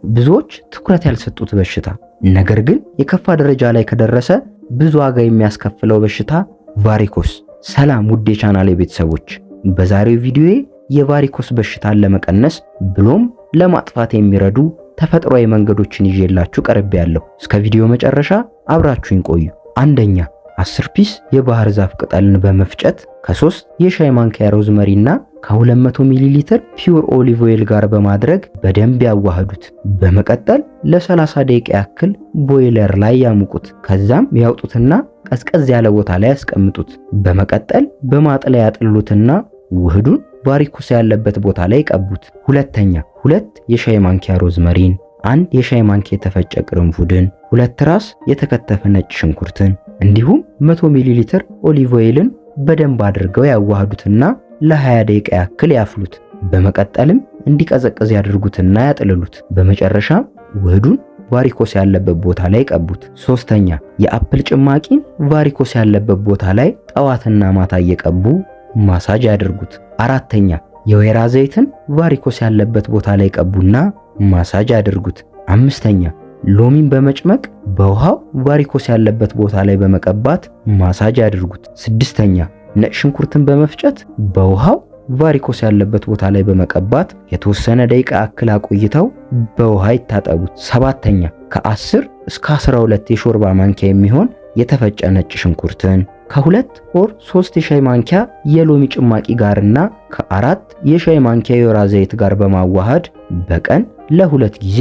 ብዙዎች ትኩረት ያልሰጡት በሽታ፣ ነገር ግን የከፋ ደረጃ ላይ ከደረሰ ብዙ ዋጋ የሚያስከፍለው በሽታ varicose። ሰላም ውድ የቻናሌ ቤተሰቦች፣ በዛሬው ቪዲዮዬ የ varicose በሽታን ለመቀነስ ብሎም ለማጥፋት የሚረዱ ተፈጥሯዊ መንገዶችን ይዤላችሁ ቀርቤያለሁ። እስከ ቪዲዮ መጨረሻ አብራችሁኝ ቆዩ። አንደኛ፣ 10 piece የባህር ዛፍ ቅጠልን በመፍጨት ከ3 የሻይ ማንኪያ rosemary እና ከ200 ሚሊ ሊትር pure olive oil ጋር በማድረግ በደንብ ያዋህዱት። በመቀጠል ለ30 ደቂቃ ያክል ቦይለር ላይ ያሙቁት። ከዛም ያውጡትና ቀዝቀዝ ያለ ቦታ ላይ ያስቀምጡት። በመቀጠል በማጥለያ ያጥልሉትና ውህዱን varicose ያለበት ቦታ ላይ ቀቡት። ሁለተኛ፣ 2 የሻይ ማንኪያ rosemary ን፣ 1 የሻይ ማንኪያ የተፈጨ ቅርንፉድን፣ 2 ራስ የተከተፈ ነጭ ሽንኩርትን እንዲሁም 100 ሚሊ ሊትር olive oil ን በደንብ አድርገው ያዋህዱትና ለ20 ደቂቃ ያክል ያፍሉት። በመቀጠልም እንዲቀዘቅዝ ያድርጉትና ያጥልሉት። በመጨረሻም ውህዱን varicose ያለበት ቦታ ላይ ቀቡት። ሶስተኛ፣ የ apple ጭማቂን varicose ያለበት ቦታ ላይ ጠዋትና ማታ እየቀቡ ማሳጅ ያድርጉት። አራተኛ፣ የወይራ ዘይትን varicose ያለበት ቦታ ላይ ቀቡና ማሳጅ ያድርጉት። አምስተኛ፣ ሎሚን በመጭመቅ በውሃው varicose ያለበት ቦታ ላይ በመቀባት ማሳጅ ያድርጉት። ስድስተኛ፣ ነጭ ሽንኩርትን በመፍጨት በውሃው varicose ያለበት ቦታ ላይ በመቀባት የተወሰነ ደቂቃ ያክል አቆይተው በውሃ ይታጠቡት። ሰባተኛ፣ ከ10 እስከ 12 የሾርባ ማንኪያ የሚሆን የተፈጨ ነጭ ሽንኩርትን ከ2 or 3 የሻይ ማንኪያ የሎሚ ጭማቂ ጋርና ከ4 የሻይ ማንኪያ የወይራ ዘይት ጋር በማዋሃድ በቀን ለሁለት ጊዜ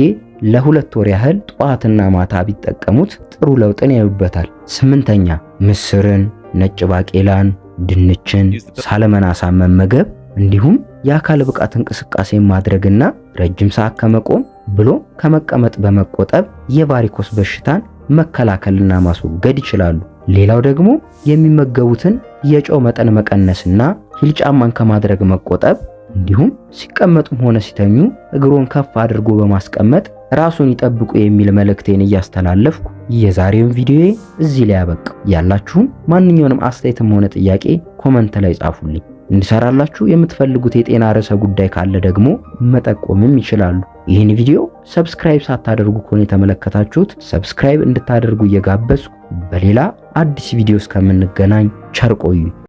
ለ2 ወር ያህል ጠዋትና ማታ ቢጠቀሙት ጥሩ ለውጥን ያዩበታል። ስምንተኛ፣ ምስርን፣ ነጭ ባቄላን፣ ድንችን፣ salmon አሳ መመገብ እንዲሁም የአካል ብቃት እንቅስቃሴ ማድረግና ረጅም ሰዓት ከመቆም ብሎ ከመቀመጥ በመቆጠብ የ varicose በሽታን መከላከልና ማስወገድ ይችላሉ። ሌላው ደግሞ የሚመገቡትን የጨው መጠን መቀነስና heel ጫማን ከማድረግ መቆጠብ እንዲሁም ሲቀመጡም ሆነ ሲተኙ እግሮን ከፍ አድርጎ በማስቀመጥ ራሱን ይጠብቁ የሚል መልእክቴን እያስተላለፍኩ የዛሬውን ቪዲዮዬ እዚህ ላይ አበቃ። ያላችሁን ማንኛውንም አስተያየትም ሆነ ጥያቄ comment ላይ ጻፉልኝ። እንድሰራላችሁ የምትፈልጉት የጤና ርዕሰ ጉዳይ ካለ ደግሞ መጠቆምም ይችላሉ። ይህን ቪዲዮ subscribe ሳታደርጉ ከሆነ የተመለከታችሁት subscribe እንድታደርጉ እየጋበዝኩ በሌላ አዲስ ቪዲዮ እስከምንገናኝ ቸር ቆዩ።